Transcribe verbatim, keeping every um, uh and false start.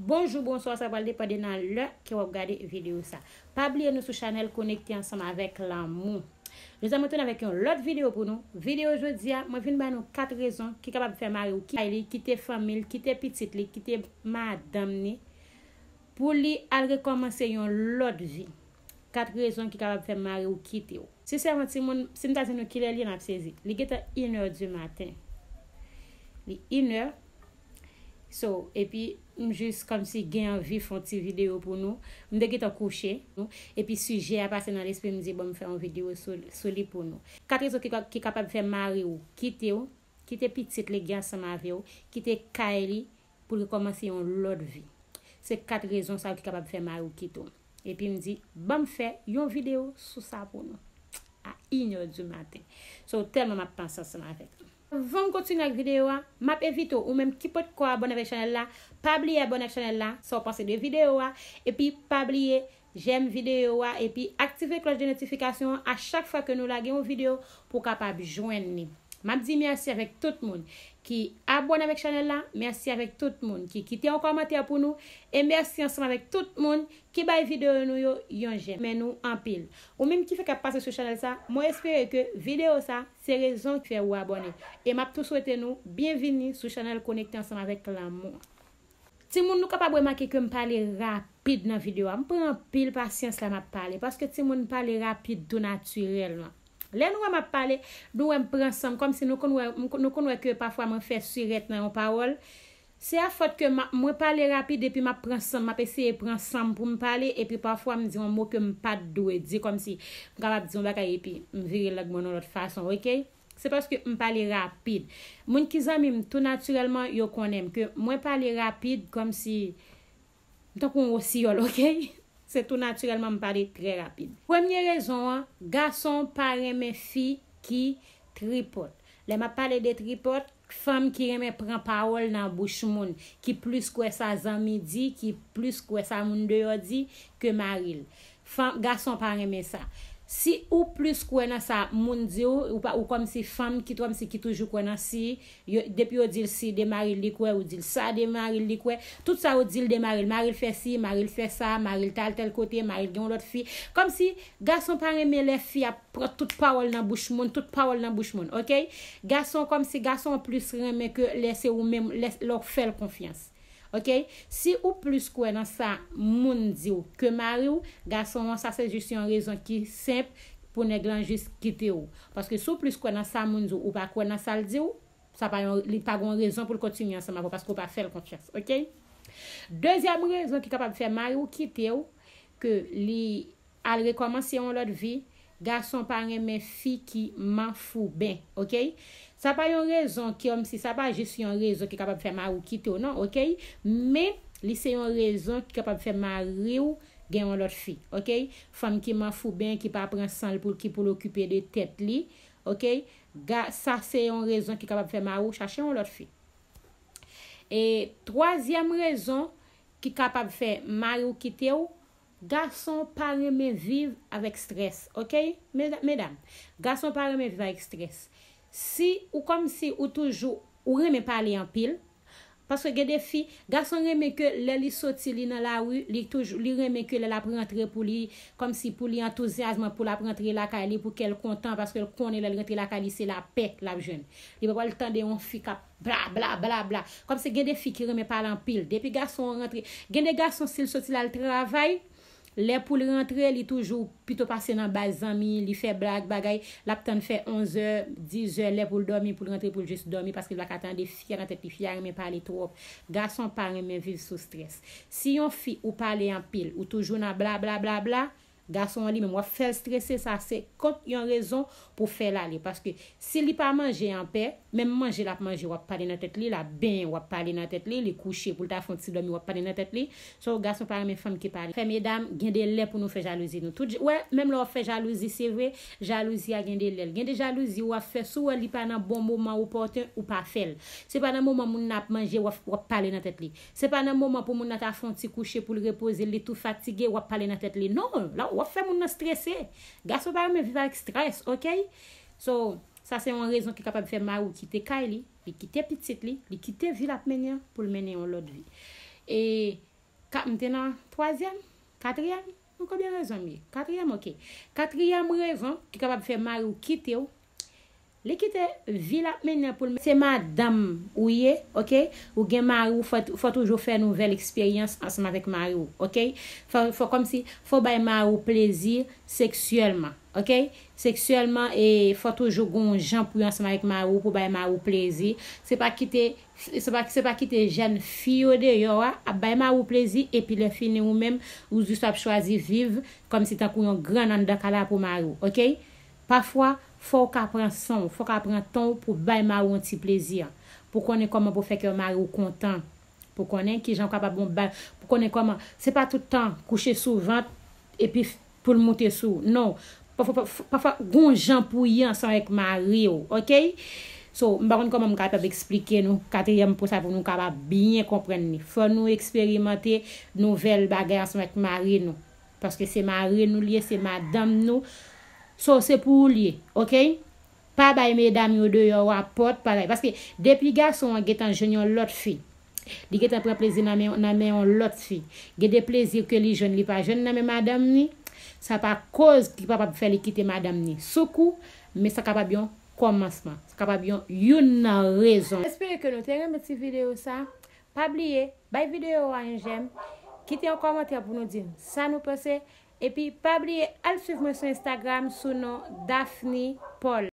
Bonjou, bonswa, sa pral depann de nan lè ke w ap gade videyo sa. Pa bliye nou sou chanèl Konekte Ansanm Avèk Lanmou. Jodi a mwen tounen avèk yon lòt videyo pou nou. Videyo jodi a, mwen vin ba nou kat rezon ki kapab fè mari w kite li, kite fanmi l, kite pitit li, kite madanm ni, pou li al rekòmanse yon lòt vi. Kat rezon ki kapab fè mari w kite w. Sensèman, timoun, si m ta di nou kilè li ye, n ap sezi. Li gentan inè di maten. Li inè. So, epi m jis kòmsi gen anvi fè yon ti videyo pou nou. M te gentan kouche. Epi sijè a pase nan lespri m, di, "Bon, m fè yon videyo sou, sou li pou nou." Kat rezon ki, ka- ki kapab fè mari w kite w, kite pitit li gen ansanm avè w, kite kay li pou l rekòmanse yon lòt vi. Se kat rezon sa yo ki kapab fè mari w kite w. Epi m di, "Ban m fè yon videyo sou sa pou nou." A inè di maten. So, tèlman m ap panse ansanm avèk. Anvan m kontinye ak videyo a, m ap envite w, ou menm ki potko abòne avèk chanèl la, pa bliye abòne ak chanèl la, sa w panse de videyo a, epi pa bliye jèm videyo a, epi aktive klòch de notifikasyon an a chak fwa ke nou lage yon videyo pou w kapab jwenn li. M ap di mèsi avèk tout moun ki abòne avèk chanèl la, mèsi avèk tout moun ki kite yon kòmantè pou nou, e mèsi ansanm avèk tout moun ki bay videyo nou yo yon jèm. Men nou anpil. Ou menm ki fèk ap pase sou chanèl sa, mwen espere ke videyo sa se rezon ki fè ou abòne. E m ap tou swete nou byenvini sou chanèl Konekte Ansanm Avèk Lanmou. Timoun, nou kapab remake ke m pale rapid nan videyo a. M pran anpil pasyans lè m ap pale, paske timoun pale rapid tou natirèlman. Lè nou wè m ap pale, nou wè m pran san m, kòmsi nou konn wè, m kon- nou konn wè ke pafwa mwen fè sirèt nan yon pawòl. Se afòt ke m ap- mwen pale rapid epi m ap pran san m, m ap eseye pran san m pou m pale, epi pafwa m di yon mo ke m pa t dwe di, kòmsi m kapab di yon bagay epi m vire lang mwen yon lòt fason, oke? Se paske m pale rapid. Moun ki zanmi m tou natirèlman, yo konnen m ke mwen pale rapid kòmsi m tankou yon wosiyòl, oke? Se tou natirèlman m pale trè rapid. Premye rezon an, gason pa renmen fi ki tripòt. Lè m ap pale de tripòt, fanm ki renmen pran pawòl nan bouch moun, ki plis kwè sa zanmi di, ki plis kwè sa moun deyò di ke mari l. Fanm, gason pa renmen sa. Si ou plis kwè nan sa moun di w, ou pa, ou kòmsi fanm ki kòmsi ki toujou kwè nan si, yo, depi yo di l si de mari l li kwè, ou di l sa de mari l li kwè. Tout sa ou di l de mari l. Mari l fè si, mari l fè sa, mari l t al tèl kote, mari l gen yon lòt fi. Kòmsi gason pa renmen lè fi ap pran tout pawòl nan bouch moun, tout pawòl nan bouch moun, oke? Gason kòmsi gason an plis renmen ke lè se ou menm, lè, lè w fè l konfyans. Oke? Si ou plis kwè nan sa moun di w ke mari w, gason an, sa se jis yon rezon ki senp pou nèg lan jis kite w. Paske si w plis kwè nan sa moun di w, ou pa kwè nan sa l di w, sa pa yon, li pa gen yon rezon pou l kontinye ansanm avè w paske w pa fè l konfyans. Oke? Dezyèm rezon ki kapab fè mari w kite w, ke li al rekòmanse yon lòt vi, gason pa renmen fi ki manfouben, oke? Sa pa yon rezon ki, kòmsi sa pa jis yon rezon ki kapab fè mari w kite w, non, oke? Men, li se yon rezon ki kapab fè mari w gen yon lòt fi, oke? Fanm ki manfouben, ki pa pran san l pou, ki pou l okipe de tèt li, oke? Ga, sa se yon rezon ki kapab fè mari w chache yon lòt fi. E twazyèm rezon ki kapab fè mari w kite w, gason pa renmen viv avèk strès, oke? Meda-, medam, gason pa renmen viv avèk strès. Si ou kòmsi ou toujou, ou renmen pale anpil, paske gen de fi, gason renmen ke lè li soti, li nan lari, li toujou, li renmen ke lè l ap rantre pou li, kòmsi pou li antouzyasman, pou l ap rantre lakay li, pou kè l kontan, paske l konnen lè l rantre lakay li, se lapè l ap jwenn. Li pa pral tande yon fi k ap bla, bla, bla, bla. Kòmsi gen de fi ki renmen pale anpil. Depi gason an rantre, gen de gason, si l soti l al travay, lè pou l rantre, li toujou pito pase nan baz zanmi, li fè blag, bagay, l ap tann fè onzè, dizè, lè pou l dòmi, pou l rantre, pou l jis dòmi, paske l pa ka tande fi a nan tèt li, fi a renmen pale twòp. Gason pa renmen viv sou strès. Si yon fi ou pale anpil, ou toujou nan bla, bla, bla, bla, gason an li menm, w ap fè l strese, sa se kont yon rezon pou fè l ale. Paske si li pa manje anpè, menm manje l ap manje, w ap pale nan tèt li, l ap benyen, w ap pale nan tèt li, li kouche pou l ta fè yon ti dòmi, w ap pale nan tèt li. So, gason pa renmen fanm ki pale. Fè medam, gen de lè pou nou fè jalouzi nou. Tout, wè, menm lè w ap fè jalouzi, se vre, jalouzi a gen de lè l. Gen de jalouzi w ap fè, si w wè li pa nan bon moman opòten, ou pa fè l. Se pa nan moman moun nan ap manje, w ap, w ap pale nan tèt li. Se pa nan moman pou moun nan ta fè yon ti kouche pou l repoze, li tou fatige, w ap pale nan tèt li. Non, la, w ap fè moun nan strese. Gason pa renmen viv avèk strès, oke? So, sa se yon rezon ki kapab fè mari w kite kay li, li kite pitit li, li kite vi l ap mennen an pou l mennen yon lòt vi. E Ka m te nan twazyèm, katriyèm? Nan konbyen rezon m ye? Katriyèm, oke. Katriyèm rezon ki kapab fè mari w kite w, li kite vi l ap mennen pou l, se madanm ou ye, oke? Ou gen mari w, fò, fò toujou fè nouvèl eksperyans ansanm avèk mari w, oke? Fò, fò kòmsi, fò bay mari w plezi seksyèlman, oke? Seksyèlman, e fò toujou gon jan pou y ansanm avèk mari w, pou bay mari w plezi. Se pa kite, se pa, se pa kite jèn fi yo deyò a ap bay mari w plezi, epi lè fini ou menm, ou jis ap chwazi viv kòmsi tankou yon grann anndan kay la pou mari w, oke? Pafwa, fò w ka pran san w, fò w ka pran tan w pou bay mari w yon ti plezi, pou konnen kòman pou fè kè mari w kontan, pou konnen kijan w kapab bon bay, pou konnen kòman, se pa tout tan kouche sou vant, epi pou l moute sou ou. Non. Pafwa, pafwa, pafwa, gon jan pou ye ansanm avèk mari w, oke? So, m pa konn kòman m kapab eksplike nou katriyèm pwen sa pou nou kapab byen konprann li. Fò nou eksperimante nouvèl bagay ansanm avèk mari nou. Paske se mari nou li ye, se madanm nou. So, se pou ou li ye, oke? Pa bay medam yo deyò a pòt, pa bay. Paske depi gason an gentan jwenn yon lòt fi, li gentan pran plezi nan men, nan men yon lòt fi. Gen de plezi ke li jwenn, li pa jwenn nan men madanm ni. Sa pa koz ki kapab fè li kite madanm ni sou kou, men sa kapab yon kòmansman. Sa kapab yon, youn nan rezon. Espere ke nou te renmen ti videyo sa. Pa bliye, bay videyo a yon jèm, kite yon kòmantè pou nou di sa nou panse, epi pa bliye al swiv mwen sou Instagram sou non Daphne Paul.